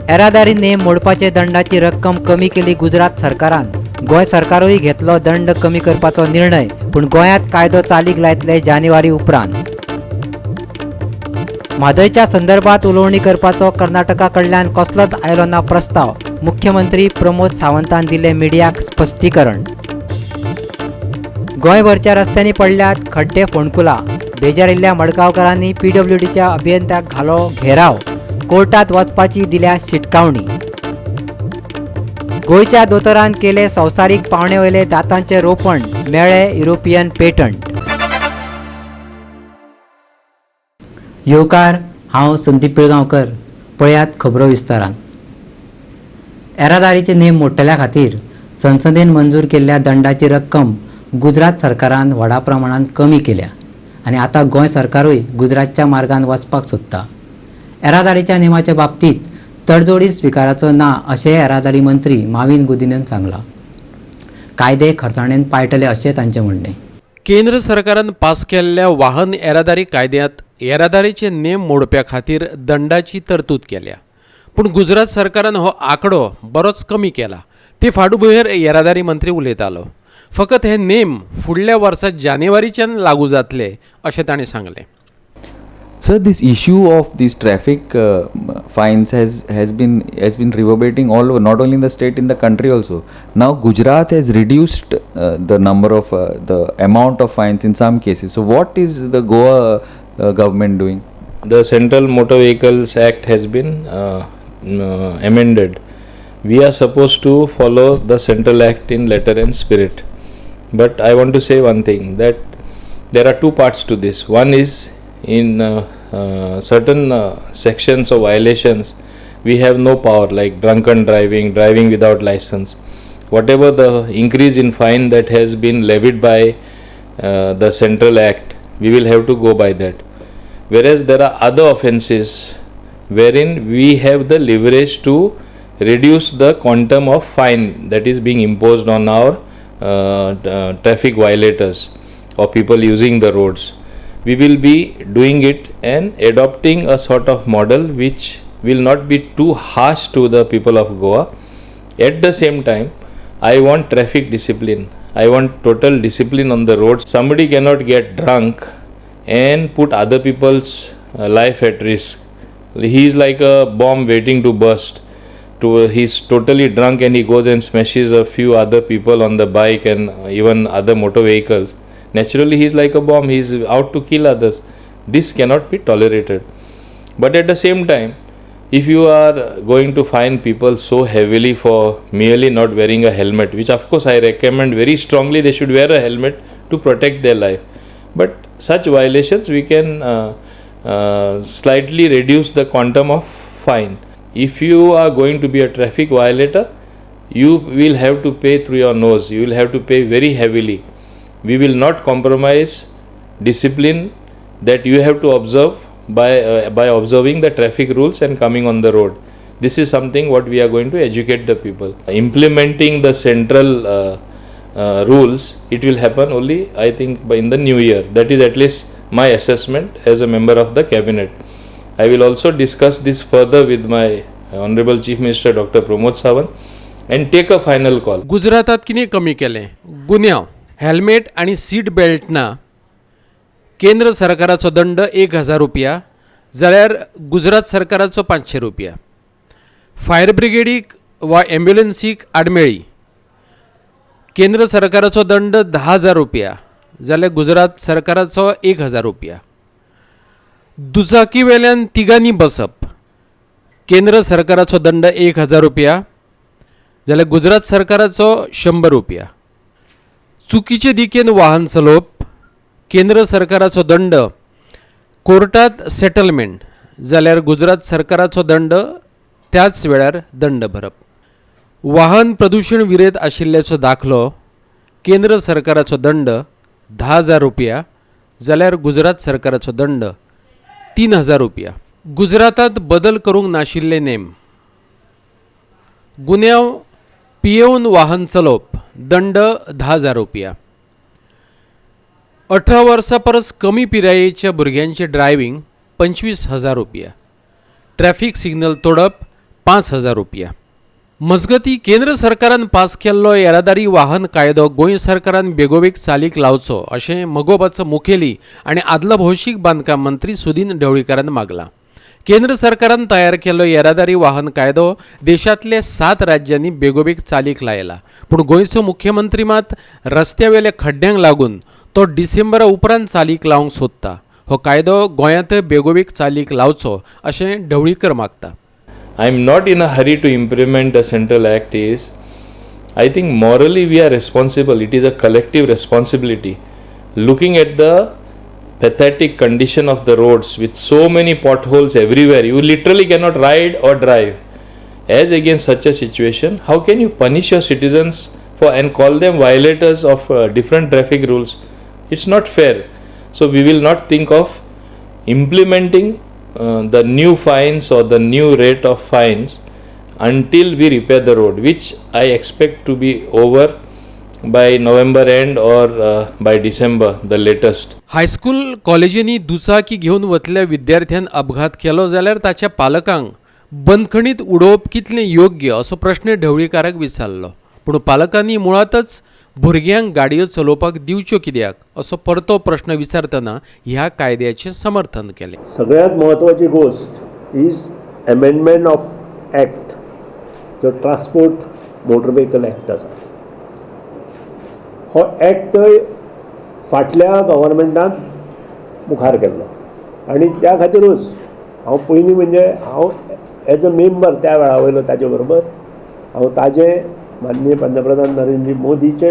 येरादारी नेम मोडपाचे दंडाची रक्कम कमी केली गुजरात सरकारान. गोंय सरकारूय घेतलो दंड कमी करपाचो निर्णय, पूण गोंयांत कायदो चालीक लायतले जानेवारी उपरांत. म्हादयच्या संदर्भात उलोवणी करपाचो कर्नाटका कडल्यान कसलोच आयलो ना प्रस्ताव, मुख्यमंत्री प्रमोद सावंतान दिलें मिडियाक स्पश्टीकरण. गोंयभरच्या रस्त्यांनी पडल्यात खड्डे फोंडकुलां, बेजारिल्ल्या मडगांवकारांनी पीडब्ल्यूडीच्या अभियंत्याक घालो घेराव, कोर्टात वचपाची दिल्या शिटकावणी. गोंयच्या दोतोरान केले संवसारीक पावणे वयले दातांचे रोपण, मेळ्ळे युरोपियन पेटंट. येवकार, हांव संदीप पिळगांवकर. पळयात खबरो विस्तारान. येरादारीचे नेम मोडटल्या खातीर संसदेन मंजूर केल्ल्या दंडाची रक्कम गुजरात सरकारान व्हडा प्रमाणात कमी केल्या आनी आतां गोंय सरकारूय गुजरातच्या मार्गान वचपाक सोदता. येरादारीच्या नेमाच्या बाबतींत तडजोडी स्विकाराचो ना अशें येरादारी मंत्री माविन गुदिन्होन सांगलां. कायदे खरसाणेन पाळटले अशें तांचें म्हणणें. केंद्र सरकारान पास केल्ल्या वाहन येरादारी कायद्यांत येरादारीचे नेम मोडप्या खातीर दंडाची तरतूद केल्या, पूण गुजरात सरकारान हो आंकडो बरोच कमी केला. ते फाटभुंयेर येरादारी मंत्री उलयतालो. फकत हे नेम फुडल्या वर्सा जानेवारीच्यान लागू जातले अशें ताणें सांगलें. Sir, this issue of these traffic fines has been reverberating all over, not only in the state, in the country also. Now, Gujarat has reduced the number of the amount of fines in some cases. So, what is the Goa government doing? The Central Motor Vehicles Act has been amended. We are supposed to follow the Central Act in letter and spirit. But I want to say one thing, that there are two parts to this. One is in certain sections of violations, we have no power, like drunken driving, driving without license. Whatever the increase in fine that has been levied by the Central Act, we will have to go by that. Whereas there are other offences wherein we have the leverage to reduce the quantum of fine that is being imposed on our traffic violators or people using the roads. We will be doing it and adopting a sort of model which will not be too harsh to the people of Goa. At the same time, I want traffic discipline. I want total discipline on the road. Somebody cannot get drunk and put other people's life at risk. He is like a bomb waiting to burst. To he's totally drunk and he goes and smashes a few other people on the bike and even other motor vehicles. Naturally, he is like a bomb. He is out to kill others. This cannot be tolerated. But at the same time, if you are going to fine people so heavily for merely not wearing a helmet, which of course I recommend very strongly, they should wear a helmet to protect their life. But such violations, we can slightly reduce the quantum of fine. If you are going to be a traffic violator, you will have to pay through your nose. You will have to pay very heavily. We will not compromise discipline that you have to observe by observing the traffic rules and coming on the road. This is something what we are going to educate the people. Implementing the central rules, it will happen only, I think, by in the new year. That is at least my assessment as a member of the cabinet. I will also discuss this further with my Honorable Chief Minister Dr. Pramod Sawant and take a final call. गुजरातात कितें कमी केलें? गुन्यांव, helmet आनी seat belt ना, केंद्र सरकाराचो दंड 1000 रुपया जाल्यार गुजरात सरकाराचो 500 रुपया. फायर ब्रिगेडीक वा एम्ब्युलन्सीक आडमेळी, केंद्र सरकाराचो दंड 10,000 रुपया जाल्यार गुजरात सरकाराचो 1000 रुपया. दुचाकी वेल्यान तिगांनी बसप, केंद्र सरकाराचो दंड 1000 रुपया जाल्यार गुजरात सरकाराचो 100 रुपया. चुकीचे दिकेन वाहन चलोवप, केंद्र सरकाराचो दंड कोर्टात सेटलमेंट जाल्यार गुजरात सरकाराचो दंड त्याच वेळार दंड भरप. वाहन प्रदुशण विरयत आशिल्ल्याचो दाखलो, केंद्र सरकाराचो दंड 10,000 रुपया जाल्यार गुजरात सरकाराचो दंड 3000 रुपया. गुजरातांत बदल करूंक नाशिल्ले नेम. गुन्यांव, पियेवन वाहन चलोवप, दंड 10,000 रुपया. 18 वर्सां परस कमी पिरायेच्या भुरग्यांचें ड्रायव्हींग 25,000 रुपया. ट्रॅफिक सिग्नल तोडप 5,000 रुपया. मजगती केंद्र सरकारान पास केल्लो येरादारी वाहन कायदो गोंय सरकारान बेगोबेग चालीक लावचो अशें मगोबाचो मुखेली आनी आदलो भौशीक बांदकाम मंत्री सुदीन ढवळीकारान मागलां. केंद्र सरकारान तयार केल्लो येरादारी वाहन कायदो देशांतले 7 राज्यांनी बेगोबेग चालीक लायला, पूण गोंयचो मुख्यमंत्री मात रस्त्यावेल्या खड्ड्यांक लागून तो डिसेंबरा उपरांत चालीक लावंक सोदता. हो कायदो गोंयांत बेगोबेग चालीक लावचो अशें ढवळीकर मागता. I am not in a hurry to implement the central act is, I think morally we are responsible. It is a collective responsibility. Looking at the pathetic condition of the roads with so many potholes everywhere, you literally cannot ride or drive. As against such a situation, how can you punish your citizens for and call them violators of different traffic rules? It's not fair. So we will not think of implementing the new fines or the new rate of fines until we repair the road, which I expect to be over by November end or by December the latest. High school कॉलेजींनी दुचाकी घेवन वतल्या विद्यार्थ्यान अपघात केलो जाल्यार ताच्या पालकांक बंदखणीत उडोवप कितलें योग्य असो प्रश्न ढवळीकाराक विचारलो. पूण पालकांनी मुळातच भुरग्यांक गाडयो चलोवपाक दिवच्यो कित्याक असो परतो प्रश्न विचारतना ह्या कायद्याचें समर्थन केलें. सगळ्यांत म्हत्वाची गोश्ट is amendment of act, जो ट्रान्सपोर्ट मोटर व्हेकल एक्ट आसा. हो एक्ट फाटल्या गव्हर्मेंटान मुखार केल्लो आनी त्या खातीरूच हांव पयलीं म्हणजे हांव एज अ मेंबर त्या वेळा वयलो ताजे बरोबर हांव ताजे माननीय पंतप्रधान नरेंद्र मोदीचे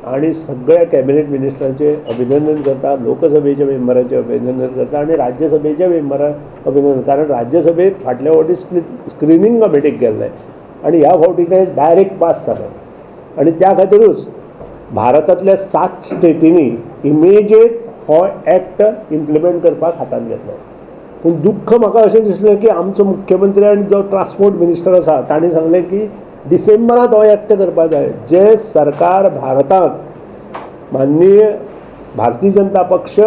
आणि सगळ्या कॅबिनेट मिनिस्टरांचे अभिनंदन करता, लोकसभेच्या मेंबरांचे अभिनंदन करता आणि राज्यसभेच्या मेंबरांक अभिनंदन, कारण राज्यसभेत फाटल्या फावटी स्क्रिनींग कमिटीक गेल्लें आनी ह्या फावटी तें डायरेक्ट पास जालें. आनी त्या खातीरूच भारतांतल्या 7 स्टेटींनी इमिजिएट हो एक्ट इम्प्लिमेंट करपाक हातांत घेतलो. पूण दुख्ख म्हाका अशें दिसलें की आमचो मुख्यमंत्री आनी जो ट्रान्सपोर्ट मिनिस्टर आसा तांणी सांगलें की डिसेंबरांत हो एक्ट करपाक जाय. जे सरकार भारतांत माननीय भारतीय जनता पक्ष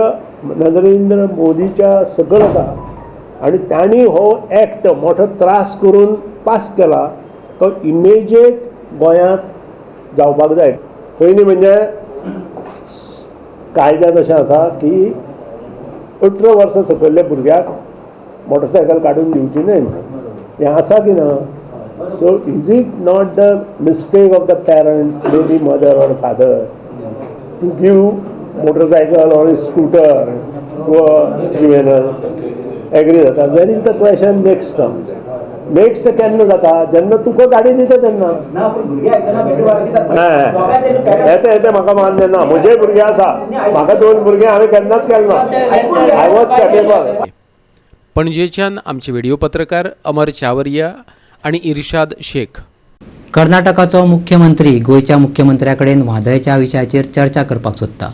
नरेंद्र मोदीच्या सकयल आसा आनी तांणी हो एक्ट मोठो त्रास करून पास केला, तो इमिजिएट गोंयांत जावपाक जाय. पयलीं म्हणजे कायद्यान अशें आसा की 18 वर्सां सकयल्ल्या भुरग्याक मोटरसायकल काडून दिवची न्हय म्हणून, हें आसा की ना? So is it not the mistake of the parents, maybe mother or father, to give motorcycle or a scooter to a juvenile? Agree जाता. Where is the question next comes? Next केन्ना जाता? जेन्ना तुका गाडी दिता तेन्ना. येता येता म्हाका मान्य ना. म्हजे भुरगे आसा, म्हाका 2 भुरगे, हांवें केन्नाच केलें ना. I was capable. पणजेच्यान आमचे व्हिडिओ पत्रकार अमर चावरिया आणि इर्शाद शेख. कर्नाटकाचो मुख्यमंत्री गोंयच्या मुख्यमंत्र्या कडेन म्हादयच्या विशयाचेर चर्चा करपाक सोदता,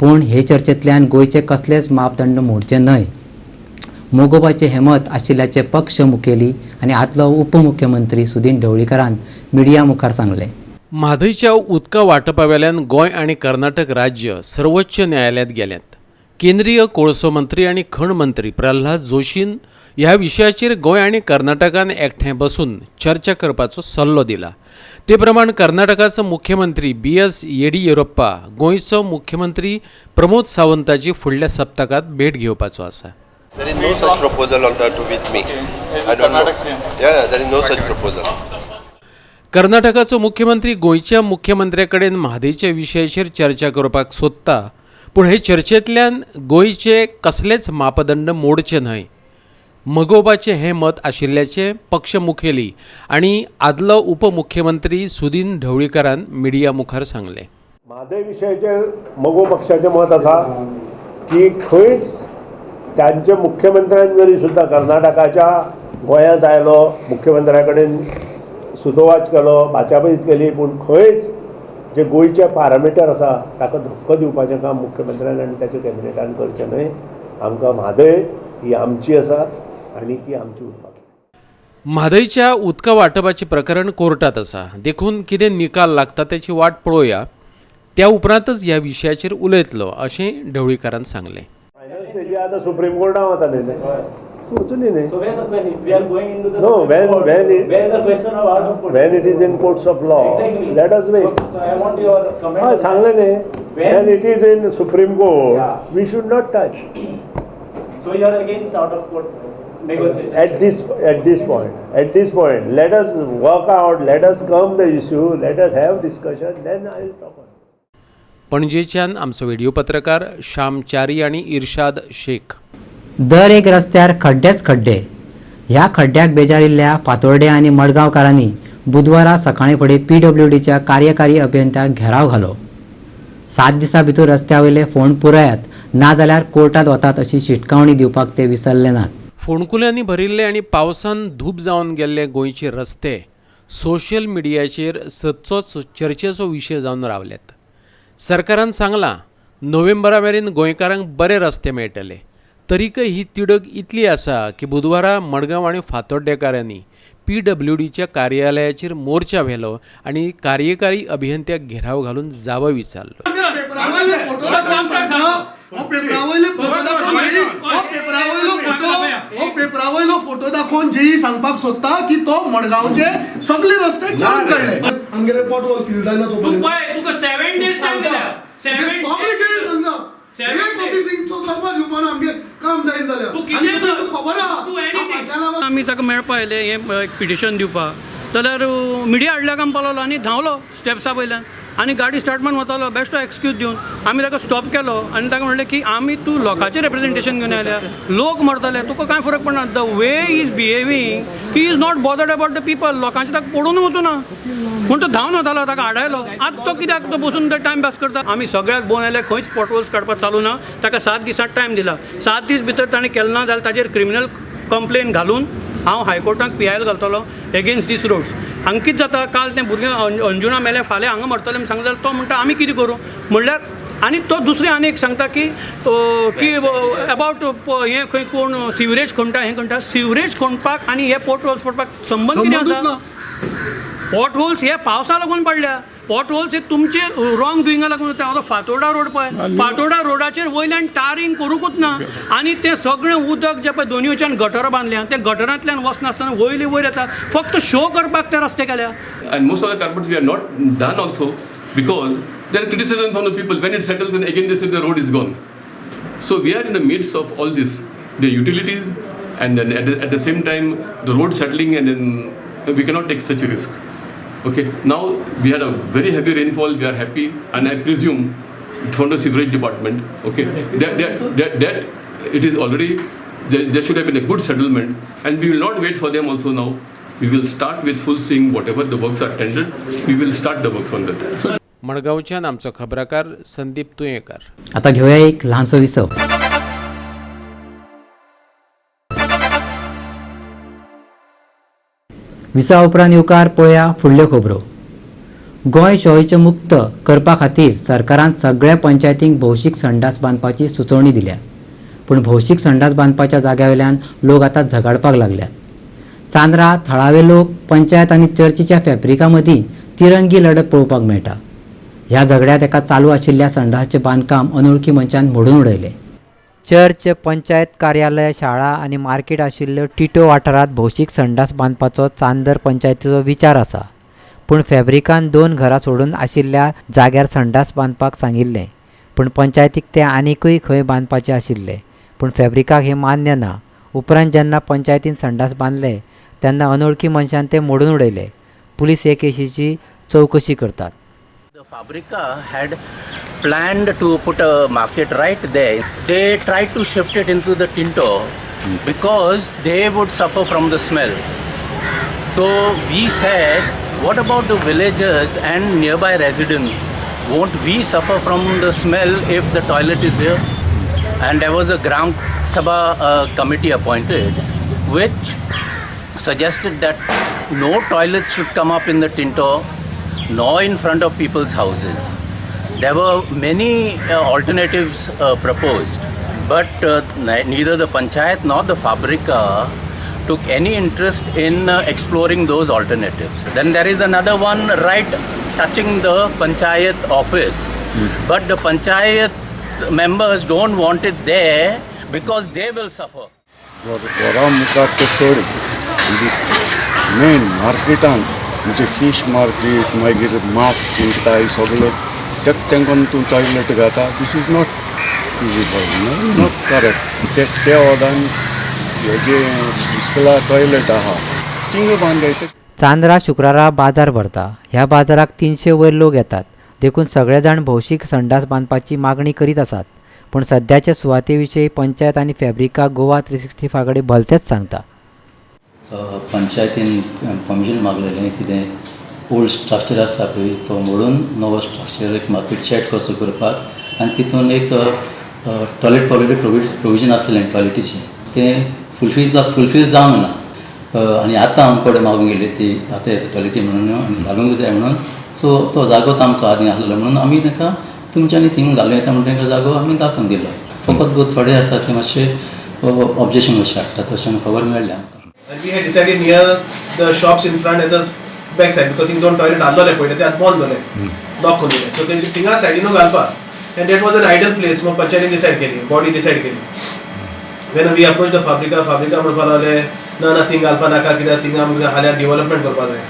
पूण हे चर्चेंतल्यान गोंयचे कसलेच मापदंड मोडचे न्हय. मगोबाचें हें मत आशिल्ल्याचे पक्ष मुखेली आनी आदलो उपमुख्यमंत्री सुदीन ढवळीकारान मिडिया मुखार सांगलें. म्हादयच्या उदका वांटपा वेल्यान गोंय आनी कर्नाटक राज्य सर्वोच्च न्यायालयांत गेल्यात. केंद्रीय कोळसो मंत्री आनी खण मंत्री प्रल्हाद जोशीन ह्या विशयाचेर गोंय आनी कर्नाटकान एकठांय बसून चर्चा करपाचो सल्लो दिला. ते प्रमाण कर्नाटकाचो मुख्यमंत्री बी.एस. येडियुरप्पा गोंयचो मुख्यमंत्री प्रमोद सावंताची फुडल्या सप्तकांत भेट घेवपाचो आसा. There is no such proposal on that with me. I don't know. Yeah, there is no such proposal. कर्नाटकाचो मुख्यमंत्री गोंयच्या मुख्यमंत्र्या कडेन म्हादयच्या विशयाचेर चर्चा करपाक सोदता, पूण हे चर्चेंतल्यान गोंयचे कसलेच मापदंड मोडचे न्हय. मगोबाचें हें मत आशिल्ल्याचें पक्ष मुखेली आनी आदलो उपमुख्यमंत्री सुदीन ढवळीकारान मिडिया मुखार सांगलें. म्हादय विशयाचेर मगो पक्षाचें मत आसा की खंयच तांचे मुख्यमंत्र्यान जरी सुद्दां कर्नाटकाच्या गोंयांत आयलो, मुख्यमंत्र्या कडेन सुतोवाच केलो, बाचाबीच केली, पूण खंयच जे गोंयचे पारामिटर आसा ताका धक्को दिवपाचें काम मुख्यमंत्र्यान आनी ताच्या कॅबिनेटान करचें न्हय. आमकां म्हादय ही आमची आसा आनी ती आमची उरपाक. म्हादयच्या उदका वांटपाचें प्रकरण कोर्टांत आसा, देखून कितें निकाल लागता त्याची वाट पळोवया, त्या उपरांतच ह्या विशयाचेर उलयतलो अशें ढवळीकारान सांगलें. फायनल स्टेजी आतां सुप्रीम कोर्टान वता न्ही. वचुनी न्ही. So where the question, if we are going into the No, Supreme when- Court, when it- where is the question of out of court? When it is in courts of law, Exactly. Let us wait. So I want your comment. हय on that. सांगलें न्ही, When- when it is in Supreme Court, Yeah. We should not touch. So you are against out of court negotiation? At this point, let us work out, let us come the issue, let us have discussion, then I will talk on it. पणजेच्यान आमचो video पत्रकार श्याम च्यारी आनी इर्शाद शेख. दर एक रस्त्यार खड्डेच खड्डे. ह्या खड्ड्याक बेजारिल्ल्या फातोर्डे आनी मडगांवकारांनी बुधवारा सकाळीं फुडें पीडब्ल्यूडीच्या कार्यकारी अभियंत्याक घेराव घालो. 7 दिसां भितर रस्त्या वयले फोंड पुरायात, नाजाल्यार कोर्टात वतात अशी शिटकावणी दिवपाक ते विसरले नात. फोंडकुल्यांनी भरिल्ले आनी पावसान धूप जावन गेल्ले गोंयचे रस्ते सोशल मिडियाचेर सदचोच चर्चेचो विशय जावन रावल्यात. सरकारान सांगलां नोव्हेंबरा मेरेन गोंयकारांक बरे रस्ते मेळटले, तरीकय ही तिडक इतली आसा की बुधवारा मडगांव आनी फातोड्डेकारांनी पीडब्ल्यूडीच्या कार्यालयाचेर मोर्चा व्हेलो आनी कार्यकारी अभियंत्याक घेराव घालून जावो विचारलो. पेपरावयलो फोटो दाखोवन जेई सांगपाक सोदता की तो मडगांवचे सगळे रस्ते करून काडले. आमगेले पोटहोल फील जायना तो तुका 7 days time दिल्या. सगळे कितें सांगता, एक ऑफिसींगचो जल्मा दिवपाना आमगे काम जायना जाल्यार खबर आहा. आमी ताका मेळपा आयले हें एक पिटिशन दिवपाक, जाल्यार मिडिया हाडल्या काम पावलो आनी धांवलो स्टेप्सा वयल्यान आनी गाडी स्टार्ट मारून वतालो बेश्टो एक्सक्यूज दिवन. आमी ताका स्टॉप केलो आनी ताका म्हणलें की आमी तूं लोकांचें रिप्रेजेंटेशन घेवन आयल्या, लोक मरतले, तुका कांय फरक पडना. The way is behaving, he is not bothered about the people. लोकांचें ताका पडून वचूना म्हूण तो धांवन वतालो, ताका आडायलो. आतां तो कित्याक तो बसून टायम पास करता. आमी सगळ्याक बोवन आयले, खंयच पोटहोल्स काडपाक चालू ना. ताका 7 दिसां टायम दिला, 7 दीस भितर ताणें केलें ना जाल्यार ताजेर क्रिमिनल कंप्लेन घालून हांव हायकोर्टाक पीआयएल घालतलो एगेन्स्ट दीस रोड्स. हांगा कितें जाता, काल तें भुरगें अंजुणा मेलें, फाल्यां हांगा मरतलें म्हूण सांगता जाल्यार तो म्हणटा आमी कितें करूं म्हणल्यार. आनी तो दुसरें आनी एक सांगता की की अबावट हें खंय कोण सिवरेज खणटा, हें खणटा. सिवरेज खणपाक आनी हे पोटहोल्स पडपाक संबंद कितें आसा? पोटहोल्स हे पावसा लागून पडल्या. पोटहोल्स हे तुमचे रॉंग डुईंगा लागून जाता. आतां फातोर्डा रोड पळय, फातोर्डा रोडाचेर वयल्यान टारींग करूंकूच ना आनी तें सगळें उदक जें पळय दोनूय वयच्यान गटरां बांदल्या, तें गटरांतल्यान वचनासतना वयले वयर येता. फक्त शो करपाक ते रस्ते केल्या. And most of the culverts we are not done also because there are criticism from the people. When it settles and again they say the road is gone. So we are in the midst of all this, the utilities and then at the same time the road settling, and then we cannot take such a risk. Okay, now we had a very heavy rainfall, we are happy, and I presume from the sewerage department, okay, that it is already, there should have been a good settlement, and we will not wait for them also now. We will start with full swing, whatever the works are tendered, we will start the works on that. मडगांवच्यान आमचो खबराकार संदीप तुयेंकार. आता घेऊया एक ल्हानसो विसव. विसवा उपरांत येवकार पळया फुडल्यो खबरो. गोंय शौच मुक्त करपा खातीर सरकारान सगळ्या पंचायतींक भौशीक संडास बांदपाची सुचोवणी दिल्या. पूण भौशीक संडास बांदपाच्या जाग्या वयल्यान लोक आतां झगडपाक लागल्यात. चांद्रा थळावे लोक पंचायत आनी चर्चीच्या फॅब्रिका मदीं तिरंगी लढत पळोवपाक मेळटा. ह्या झगड्यांत एका चालू आशिल्ल्या संडासाचें बांदकाम अनोळखी मनशान मोडून उडयलें. चर्च, पंचायत कार्यालय, शाळा आनी मार्केट आशिल्ल्यो टिटो वाठारांत भौशीक संडास बांदपाचो चांदर पंचायतीचो विचार आसा. पूण फॅब्रिकान 2 घरां सोडून आशिल्ल्या जाग्यार संडास बांदपाक सांगिल्लें. पूण पंचायतीक ते आनिकूय खंय बांदपाचें आशिल्लें. पूण फॅब्रिकाक हें मान्य ना. उपरांत जेन्ना पंचायतीन संडास बांदले तेन्ना अनोळखी मनशान ते मोडून उडयले. पुलीस हे केशीची चवकशी करतात. The Fabrica had planned to put a market right there. They tried to shift it into the Tinto because they would suffer from the smell. So we said, what about the villagers and nearby residents? Won't we suffer from the smell if the toilet is here? And there was a Gram Sabha committee appointed, which suggested that no toilet should come up in the Tinto, nor in front of people's houses. There were many alternatives proposed, but neither the panchayat nor the Fabrica took any interest in exploring those alternatives. Then there is another one right touching the panchayat office, but the panchayat members don't want it there because they will suffer. घरा मुखार ते चड म्हणजे main मार्केटान म्हणजे fish market मागीर मांस विकता सगळे तांकां तूं toilet घाता. This is not feasible, not correct. ते वदान हेजे इस्कुला टॉयलेट आहा थिंगा बांदाय. चांदरा शुक्रारा बाजार भरता. ह्या बाजाराक 300 वयर लोक येतात, देखून सगळे जाण भौशीक संडास बांदपाची मागणी करीत आसात. पूण सद्याचे सुवाते विशीं पंचायत आनी फॅब्रिका गोवा 365 कडेन भलतेच सांगता. पंचायतीन परमिशन मागलेलें कितें ओल्ड स्ट्रक्चर आसा पळय तो मोडून नवो स्ट्रक्चर एक मार्केट शेड कसो करपाक आनी तितून एक टॉयलेट ऑलरेडी प्रोविजन आसलें टॉयलेटीचें तें फुलफील जावंक ना आनी आतां आमचे कडेन मागूंक गेली ती आतां येता टॉयलेटी म्हणून आनी घालूंक जाय म्हणून. सो तो जागो तो आमचो आदीं आसलेलो म्हणून आमी तांकां तुमच्यांनी थिंग घालूं येता म्हणून तांकां जागो आमी दाखोवन दिलो. फकत थोडे आसा ते मातशे ऑब्जेक्शन कशें हाडटा तशें आमकां खबर मेळ्ळ्या. And we had decided near the shops in front and the back side because thing दोन टॉयलेट आसलोले पयलीं ते आतां बंद जाले, लॉक करून दिले. सो तेंचे थिंगा सायडीनू घालपाक and that was an ideal place. मग पंचायतीन डिसायड केली, बॉडी डिसायड केली. When we approach the Fabrica, Fabrica म्हणपाक लागले ना ना थिंग घालपा नाका कित्याक थिंगा आमकां हाल्यार डिवलपमेंट करपा जाय.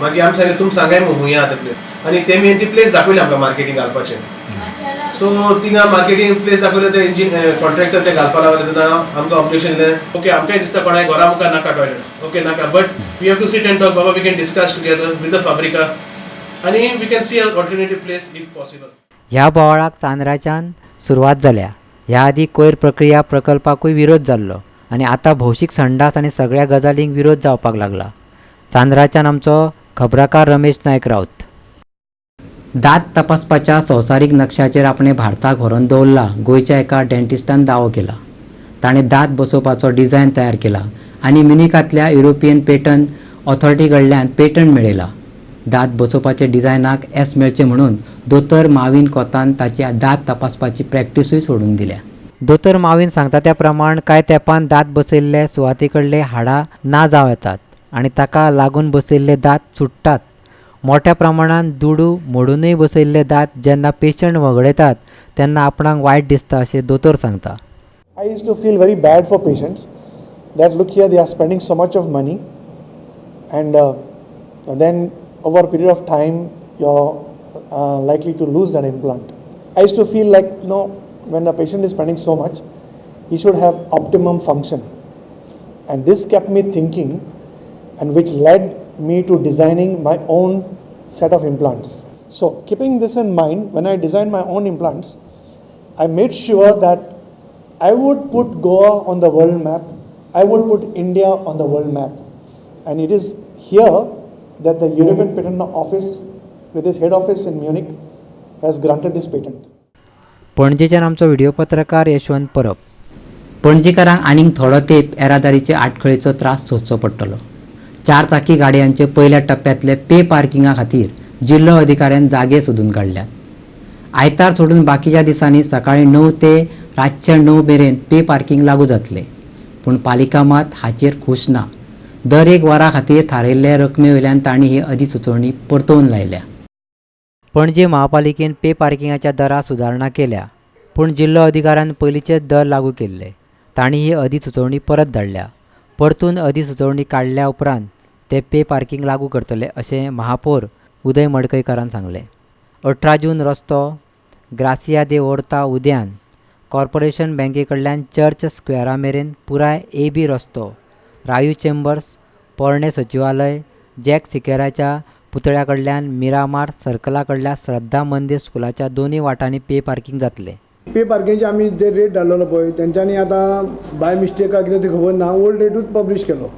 मागीर आमी सांगलें तुमी सांगाय मग हुंय आहा ते प्लेस आनी तेमी ती प्लेस दाखयली आमकां मार्केटींग घालपाचें. सो थिंगा मार्केटींग प्लेस दाखयले ते इंजिन कॉन्ट्रॅक्टर ते घालपा लागले तेन्ना आमकां ऑब्जेक्शन येयलें. ओके आमकांय दिसता कोणाय घरा मुखार नाका टॉयलेट, ओके नाका, but we have to sit and talk Baba, we can discuss together with the Fabrica आनी we can see alternative place if possible. ह्या बोवाळाक चांदराच्यान सुरवात जाल्या. ह्या आदीं कोयर प्रक्रिया प्रकल्पाकूय विरोध जाल्लो आनी आतां भौशीक संडास आनी सगळ्या गजालींक विरोध जावपाक लागला. चांदराच्यान आमचो खबराकार रमेश नायक राऊत. दांत तपासपाच्या संवसारीक नक्षाचेर आपणें भारताक व्हरून दवरला गोंयच्या एका डेंटिस्टान दावो केला. ताणें दांत बसोवपाचो डिझायन तयार केला आनी म्युनिकांतल्या युरोपियन पेटंट ऑथॉरिटी कडल्यान पेटंट मेळयला. दांत बसोवपाच्या डिझायनाक येस मेळचें म्हणून दोतोर माविन कोतान ताची दांत तपासपाची प्रॅक्टिसूय सोडून दिल्या. दोतोर माविन सांगता त्या प्रमाण कांय तेंपान दांत बसयल्ले सुवाते कडले हाडां ना जावं येतात आनी ताका लागून बसयल्ले दांत सुट्टात. मोठ्या प्रमाणात दुडू मोडूनय बसयल्ले दांत जेन्ना पेशंट वगळयतात तेन्ना आपणाक वायट दिसता अशें दोतोर सांगता. I used to feel very bad for patients that look here they are spending so much of money and then over a period of time you're likely to lose that implant. I used to feel like, you know, when a patient is spending so much, he should have optimum function. And this kept me thinking, and which led me to designing my own set of implants. So keeping this in mind, when I designed my own implants, I made sure that I would put Goa on the world map, I would put India on the world map. And it is here that the European Patent Office, with its head office in Munich, has granted this patent. पणजेच्यान आमचो video पत्रकार यशवंत परब. पणजेकारांक आनीक थोडो तेंप येरादारीचे आडखळीचो त्रास सोंसचो पडटलो. चार चाकी गाडयांचे पयल्या टप्प्यांतले पे पार्किंगा खातीर जिल्लो अधिकाऱ्यान जागे सोदून काडल्यात. आयतार सोडून बाकीच्या दिसांनी सकाळीं 9 ते रातच्या 9 मेरेन पे पार्किंग लागू जातले. पूण पालिका मात हाचेर खूश ना. दर एक वरा खातीर थारायिल्ले रकमे वयल्यान तांणी ही अधिसुचोवणी परतोवन लायल्या. पणजे महापालिकेन पे पार्किंगाच्या दरात सुदारणा केल्या, पूण जिल्लो अधिकाऱ्यान पयलींचेच दर लागू केल्ले. तांणी ही अधिसुचोवणी परत धाडल्या. परतून अधिसुचोवणी काडल्या उपरांत ते पे पार्किंग लागू करतले अशें महापौर उदय मडकयकारान सांगलें. 18 जून रस्तो ग्रासिया दे ओर्ता उद्यान कॉर्पोरेशन बँके कडल्यान चर्च स्क्वेरा मेरेन पुराय AB रस्तो, रायू चेंबर्स, पोरणें सचिवालय, जॅक सिकेराच्या पुतळ्या कडल्यान मिरामार सर्कला कडल्या श्रद्धा मंदीर स्कुलाच्या दोनूय वाटांनी पे पार्किंग जातलें. पे पार्किंगचे आमी जे रेट धाडलेलो पळय तेंच्यांनी आतां बाय मिस्टेक काय कितें तें खबर ना, ओल्ड रेटूच पब्लीश केलो.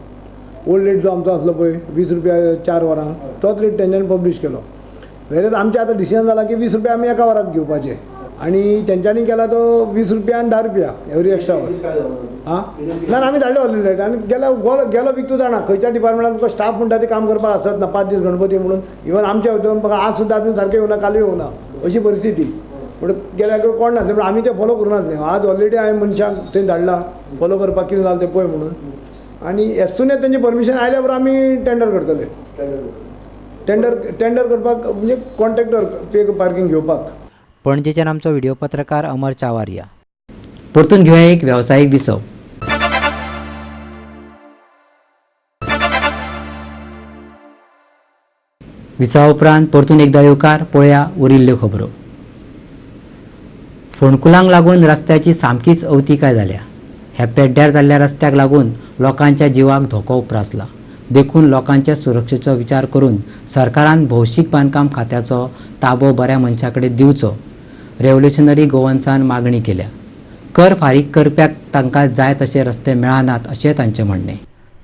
ओल्ड रेट जो आमचो आसलो पळय 20 रुपया 4 वरां, तोच रेट तेंच्यांनी पब्लीश केलो. वेरेज आमचें आतां डिसिजन जालां की 20 रुपया आमी एका वराक घेवपाचे आनी तेंच्यांनी केला तो 20 रुपया आनी 10 रुपया एवरी एक्स्ट्रा वर. आं ना आमी धाडले ऑलरेडी रेट आनी गेलो वीक तूं जाणा खंयच्या डिपार्टमेंटान तुका स्टाफ म्हणटा ते काम करपाक आसत ना 5 दीस गणपती म्हणून. इवन आमच्या हितून आज सुद्दां आजून सारकें येवना, कालूय येवना अशी परिस्थिती. पूण गेल्या कोण नासले पूण आमी ते फॉलो करूं नासले. आज ऑलरेडी हांवें मनशांक थंय धाडला फॉलो करपाक कितें जालें तें पळय म्हणून. आनी एज सून एज तेंचें परमिशन आयल्या बरोबर आमी टेंडर करतले. टेंडर करपाक म्हणजे कॉन्ट्रॅक्टर पे पार्किंग घेवपाक. पणजेच्यान आमचो व्हिडिओ पत्रकार अमर चावारिया. परतून घेवया एक वेवसायीक विसव. विसवा उपरांत परतून एकदा येवकार. पळया उरिल्ल्यो खबरो. फोंडकुलांक लागून रस्त्याची सामकीच अवतिकाय जाल्या. ह्या पेड्ड्यार जाल्ल्या रस्त्याक लागून लोकांच्या जिवाक धोको उप्रासला. देखून लोकांच्या सुरक्षेचो विचार करून सरकारान भौशीक बांदकाम खात्याचो ताबो बऱ्या मनशा कडेन दिवचो, रेव्होल्युशनरी गोवन्सान मागणी केल्या. कर फारीक करप्याक तांकां जाय तशे रस्ते मेळनात अशें तांचें म्हणणें.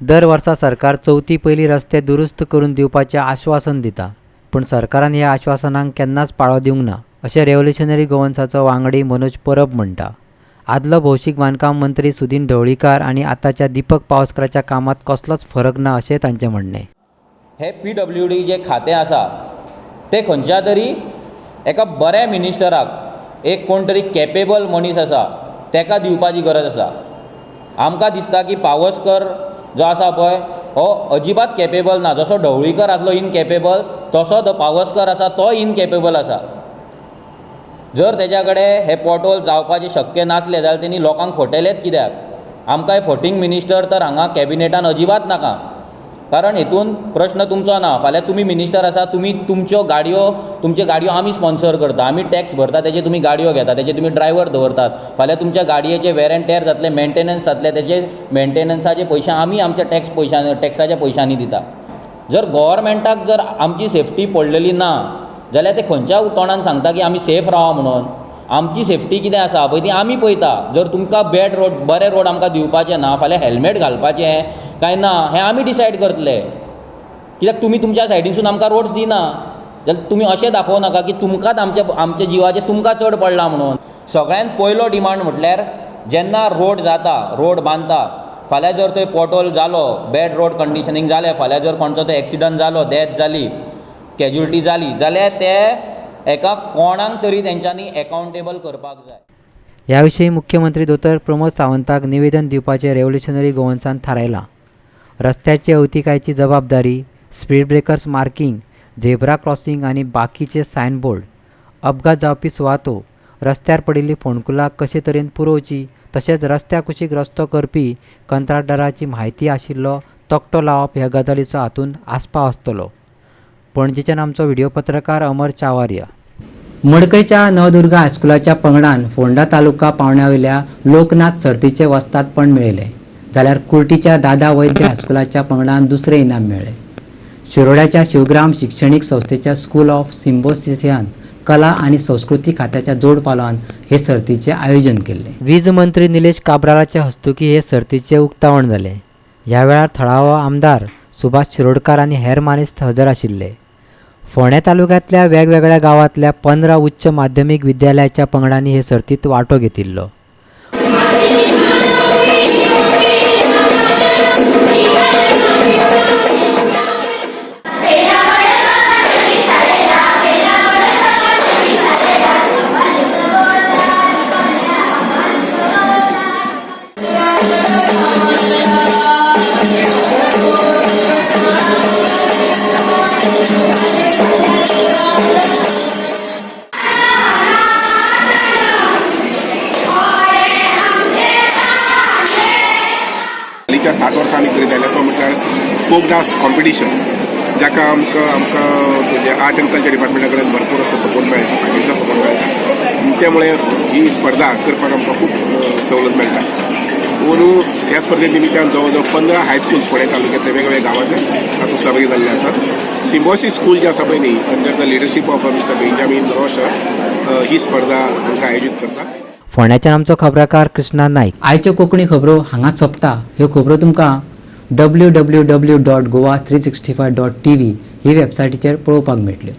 दर वर्सा सरकार चवथी पयलीं रस्ते दुरुस्त करून दिवपाचें आश्वासन दिता, पूण सरकारान ह्या आश्वासनांक केन्नाच पाळो दिवंक ना अशें रेव्होल्युशनरी गोवन्साचो वांगडी मनोज परब म्हणटा. आदलो भौशीक बांदकाम मंत्री सुदीन ढवळीकार आनी आतांच्या दीपक पावसकराच्या कामांत कसलोच फरक ना अशें तांचें म्हणणें. हे PWD जे खातें आसा तें खंयच्या तरी एका बऱ्या मिनिस्टराक, एक कोण तरी कॅपेबल मनीस आसा तेका दिवपाची गरज आसा. आमकां दिसता की पावसकर जो आसा पळय हो अजिबात कॅपेबल ना. जसो ढवळीकर आसलो इनकॅपेबल, तसो तो पावसकर आसा तो इनकॅपेबल आसा. जर तेज्या कडेन हे पोर्टहोल जावपाचें शक्य नासलें जाल्यार तेणी लोकांक फटयलेंच कित्याक? आमकां फटींग मिनिस्टर तर हांगा कॅबिनेटान अजिबात नाका. कारण हेतून प्रश्न तुमचो ना. फाल्यां तुमी मिनिस्टर आसा, तुमी तुमच्यो गाडयो आमी स्पॉन्सर करता, आमी टॅक्स भरता, तेजे तुमी गाडयो घेता, तेजे तुमी ड्रायव्हर दवरतात. फाल्यां तुमच्या गाडयेचे वेर एंड टेर जातले, मेंटेनन्स जातले, तेजे मेंटेनन्साचे पयशे आमी आमच्या टॅक्साच्या पयशांनी दिता. जर गव्हर्मेंटाक जर आमची सेफ्टी पडलेली ना जाल्यार ते खंयच्या तोंडान सांगता की आमी सेफ रावा म्हणून? आमची सेफ्टी कितें आसा पळय ती आमी पळयता. जर तुमकां बॅड रोड, बरे रोड आमकां दिवपाचे ना, फाल्यां हेल्मेट घालपाचें काय ना हें आमी डिसायड करतले. कित्याक तुमी तुमच्या सायडीनसून आमकां रोड्स दिना. जाल्यार तुमी अशें दाखोवं नाका की तुमकांच आमच्या जिवाचें तुमकां चड पडलां म्हणून. सगळ्यांत पयलो डिमांड म्हटल्यार जेन्ना रोड जाता, रोड बांदता, फाल्यां जर थंय पोटहोल जालो, बॅड रोड कंडिशनींग जालें, फाल्यां जर कोणचो तो एक्सिडंट जालो, डेथ जाली, कॅज्युलिटी जाली, जाल्यार ते एका कोणाक तरी तेंच्यांनी एकाउंटेबल करपाक जाय. ह्या विशीं मुख्यमंत्री दोतोर प्रमोद सावंताक निवेदन दिवपाचें रेव्होल्युशनरी गोवन्सान थारायलां. रस्त्याचे अवतिकायेची जबाबदारी, speed breakers marking, zebra crossing आनी बाकीचे सायनबोर्ड, अपघात जावपी सुवातो, रस्त्यार पडिल्लीं फोंडकुलां कशे तरेन पुरोवची, तशेंच रस्त्या कुशीक रस्तो करपी कंत्राटदाराची म्हायती आशिल्लो तकटो लावप ह्या गजालीचो हातूंत आस्पाव आसतलो. पणजेच्यान आमचो व्हिडिओ पत्रकार अमर चावारिया. मडकयच्या नवदुर्गा हायस्कुलाच्या पंगडान फोंडा तालुका पावंड्यावेल्या लोकनाच सर्तीचें वस्तादपण मेळयलें, जाल्यार कुर्टीच्या दादा वैद्य हायस्कुलाच्या पंगडान दुसरें इनाम मेळ्ळें. शिरोड्याच्या शिवग्राम शिक्षणीक संस्थेच्या स्कूल ऑफ सिम्बोसिसान कला आनी संस्कृती खात्याच्या जोड पालवान हे सर्तीचें आयोजन केल्लें. वीज मंत्री निलेश काब्रालाचे हस्तुकीं हे सर्तीचें उक्तावण जालें. ह्या वेळार थळावो आमदार सुभाष शिरोडकार आनी हेर मानेस्त हजर आशिल्ले. फोंडें तालुक्यांतल्या वेगवेगळ्या गांवांतल्या 15 उच्च माध्यमीक विद्यालयाच्या पंगडांनी हे सर्तींत वांटो घेतिल्लो. हालींच्या 7 वर्सां आमी करीत आयल्या तो म्हटल्यार फोक डान्स कॉम्पिटिशन, जाका आमकां आमकां म्हणजे आर्ट एंड कल्चर डिपार्टमेंटा कडेन भरपूर असो सपोर्ट मेळटा, फायनान्शियल सपोर्ट मेळटा. त्यामुळे ही स्पर्धा करपाक आमकां खूब सवलत मेळटा. अंदू ह्या स्पर्धे निमित्तान जवळ जवळ 15 हायस्कूल्स फोंडें तालुक्यांतले वेगवेगळ्या गांवांतले तातूंत सहभागी जाल्ले आसात. सिम्बॉसिस स्कूल जे आसा पळय न्ही, under the leadership of mister Benjamin Rocher ही स्पर्धा हांगा आयोजीत करता. फोंड्याच्यान आमचो खबराकार कृष्णा नायक. आयच्यो कोंकणी खबरो हांगाच सोंपता. ह्यो खबरो तुमकां www.goa365.tv ही वेबसायटीचेर पळोवपाक मेळटल्यो.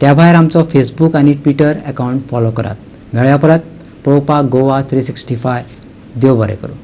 त्या भायर आमचो फेसबूक आनी ट्विटर अकावंट फॉलो करात. मेळया परत पळोवपाक गोवा 365. देव बरें करूं.